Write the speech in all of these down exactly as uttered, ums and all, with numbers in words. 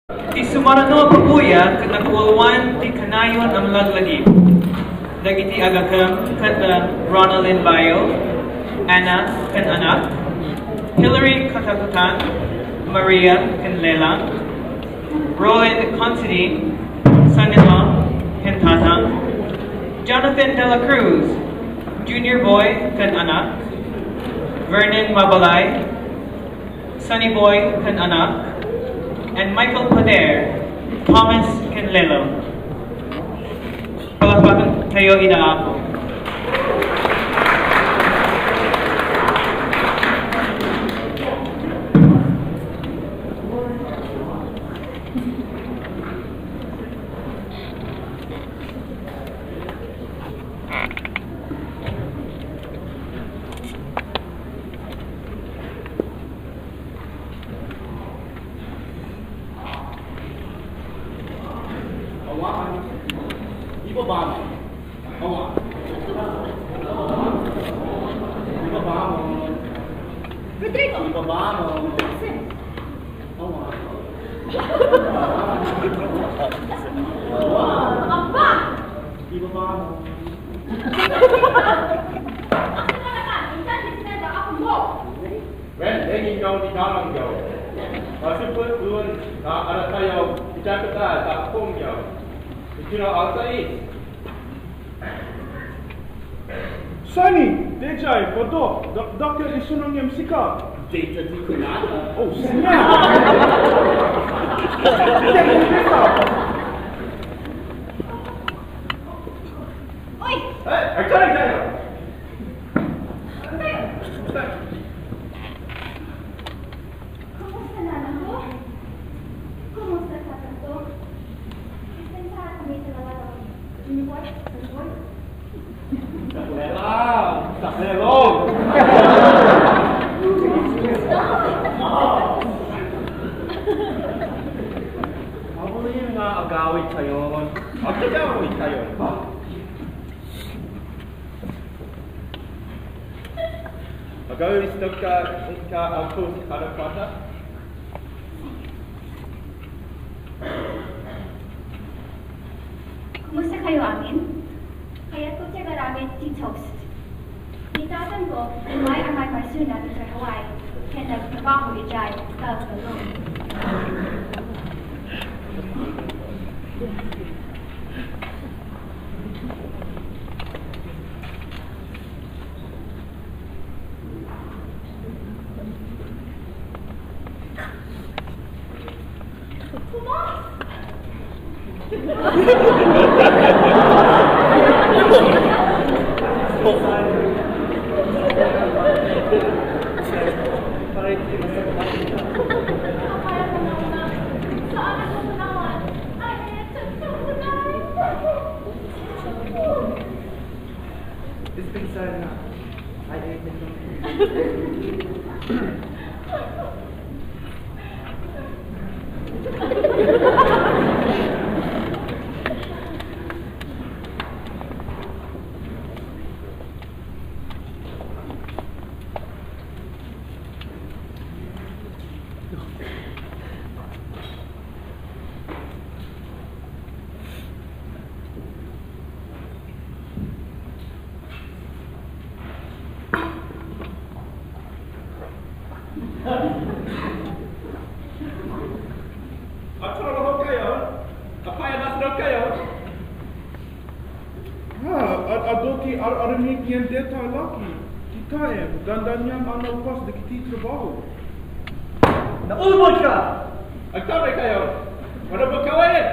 Ti sumarno a pupuya ket nakualwan ti kanayon a malaglagip. Dagiti agakem ket, uh, Ronaldin Bayo, Anna ken anak, Hillary Katakutan, Maria ken Lela, Roland Considine, son-in-law ken tatang, Jonathan Dela Cruz, Junior Boy ken anak, Vernon Mabalay, Sunny Boy ken anak, and Michael Pader, Thomas ken Lelo. Palakpakan kayo ida Apo. Awan. Ibaba mo. Awan. Ibaba mo. Rodrigo! Ibaba mo. Awan. Aba! Ibaba mo. Asa ka na ka? Insan di sinenda ako mo! Wen, denggenyo ti damangyo. Masapulon nga adda tayo, iti dakkel nga apongyo. Iti na alta is. Sunny, Dejay, Padok, dakdakkel isu nangngem sika. Dejay ti kunana. Oh, snap! Oy! Eh, ay, sorry, sorry. Kumusta, nanang ko? Kumusta, tatang ko? Dispensar kami sa lawas. Import, import. Saklela! Saklelo! Mabulim nga agawid kayon. Agawid kayon. Agawid ka, ka, agawid ka, agawid ka. Kumusta kayo amin? Kayatko ti agaramid ti toast. Ni tatang ko, immay a marmarsuna idiay Hawaii, ken nagtrabaho idiay Galgalon. Dispensar na. Ay, ay, ay. Agtrabaho kayo? Apay a nasdawkayo? Ah, ad-, adu ti ar-aramid ken deta a laki. Kitaem, dandanian a napas dagiti trabaho. Naulbod ka! Agtabay kayo! Manubog ka, wen!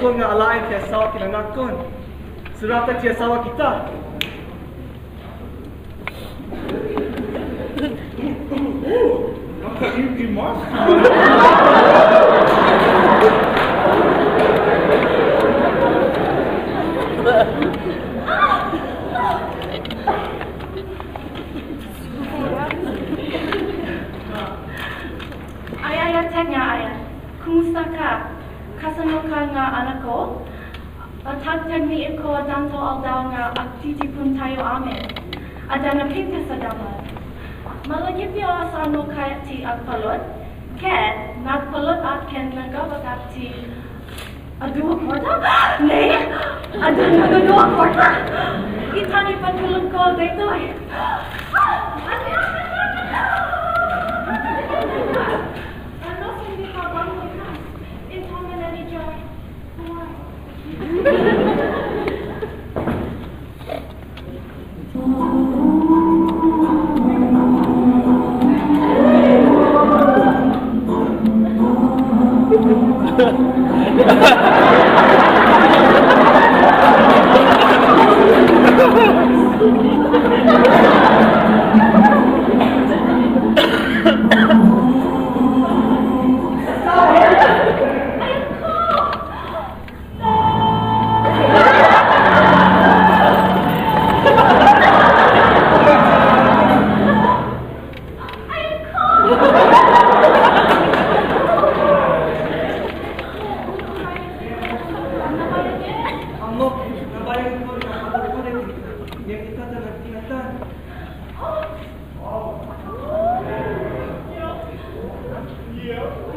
Ko nga alaen ti asawa ken anakon. Suratak ti asawa kita. Nakaimpimas? Ay, ay, ay, Tanya, ay. Kumusta ka? Kasano ka nga, anakko? Atagtagmiitko a danto aldaw nga agtitipon tayo amin. Adda napintas a damag. Malagipyo a saan mo kayat ti agpalot? Ket nagpalot-ak ken nagabagak ti adu a kuarta? Ne? Adda nagadu a kuarta? Itan ipagpalotko daytoy. Ano, hindi ka ba mo itas? Intamin na ni Joy. Amok, nabayag ko, nakapagkulit. Ngem ita ta nagkinatan.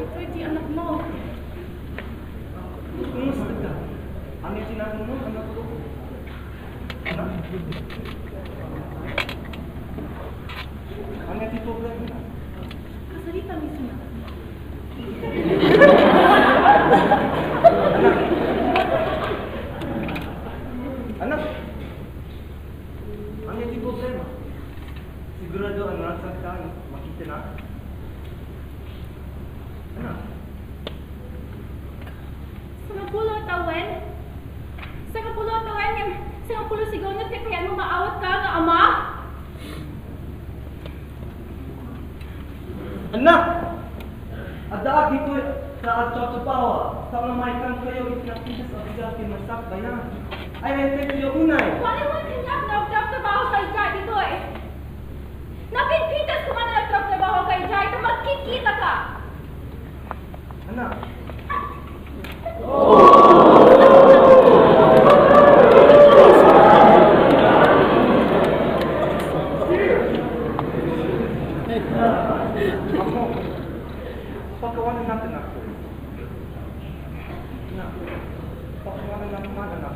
Itoy ti anakmo. Kumusta ka? Ania ti naganmo, anakko? Ania ti problema? Kasarita mi sina. Anak. Ania ti problema? Sigurado a nasagdan, makitana? Anak. Sangapulo a tawen? Sangapulo a tawen ngem sangapulo sigurado ti kayatmo nga awatka nga ama? Anak! Addaak ditoy ta agtratrabaho, ta unay maikkan kayo iti napintas a bigat ti maysakbayan. Ay, ay, ay, kayo unay. Wala mo kanya nga agtratrabaho kay Jai ditoy. Napinpitas ko nga agtratrabaho kay Jai, ta magkikita ka. Anak. Pakawanan natin ako. Anak. Pakawanan natin, anak.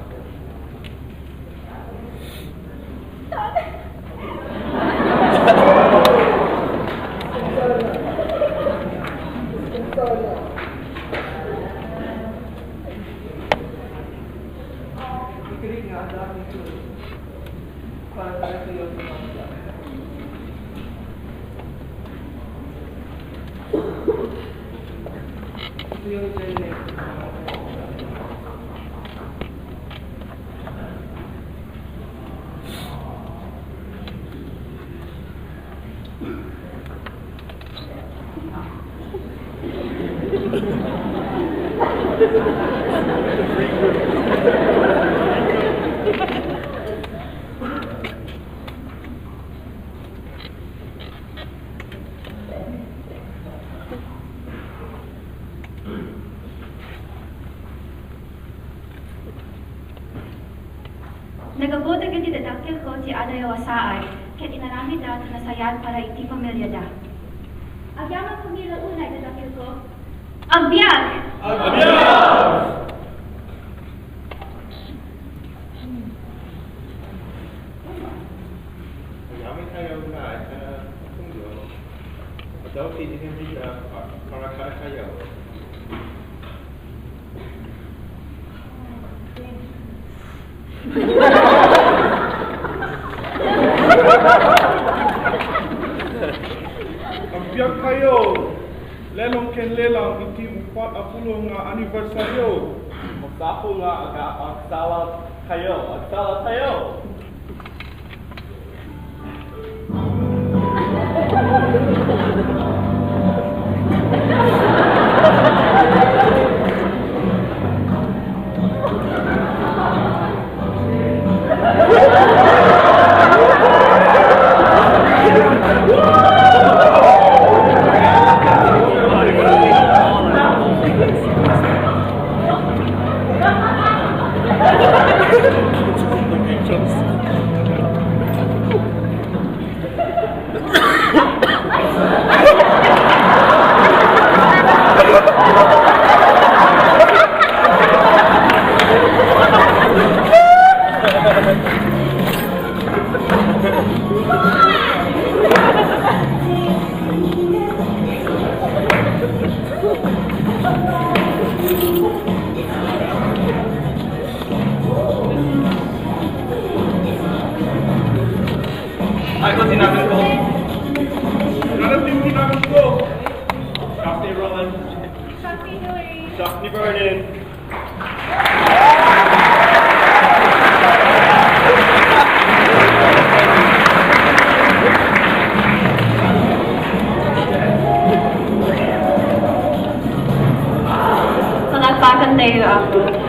Nagapu dagiti dadakkelko ti adayo a saay, ket inaramidda ti nasayaat para iti pamiliada. Agyamankami la unay, dadakkelko. Agbiag! Agbiag! Agyamankami la unay, a, Julio. Adda ti dinamita pa-, para kadakayo. Agbiagkayo, Lelong ken Lelang, iti uppat a pulo nga anibersaryo. Gapu nga aga, agsala kayo, agsala kayo. Ay, ko, sinabi ko. Narating sinabi ko. Shock ni Roland. Shock ni Louie. Shock ni Vernon. Palakpakan tayo ako.